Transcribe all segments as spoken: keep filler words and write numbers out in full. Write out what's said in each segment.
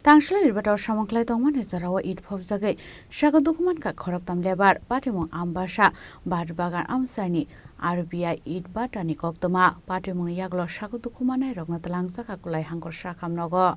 Tangshal Itbata o samung khlai tongmani jorao it phobjagwi sago dukhu mankha khoroktham lebar. Patimung Ambasa Bhat Bagan amchaini R B I Itbata ni koktwma. Patimungni yagulo sago dukhu manairokno twlangjakha Kulai Hangkhor Sakham nogo.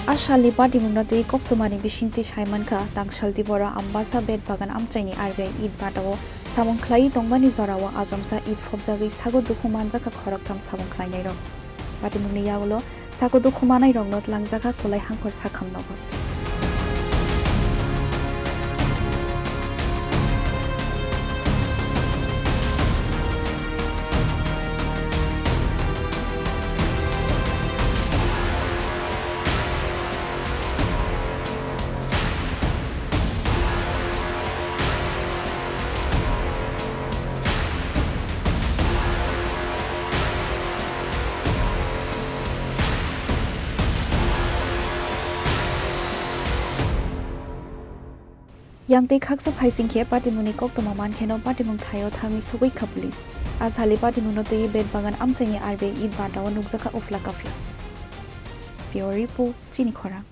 A salni patimungno twi koktwmani bisingtwi sai mankha, tangsalni boro Ambasa Bhat Bagan amchaini R B I Itbata o samung khlaiwi tongmani jorao achomsa it phobjagwi sago dukhu manjakha khoroktham samung khlainairok. Patimungni yagulo sago dukhu manairokno twlangjakha Kulai Hangkhor Sakham nogo. Yang twi khaksa phaising khe patimungni koktwma mankheno patimung thaio thangwi sogwi kha police. A salni patimungno twiwi Bhat Bagan amchaini R B I Itbata o nukjakha uphla kaphla. Bureau Report, Chini Khorang.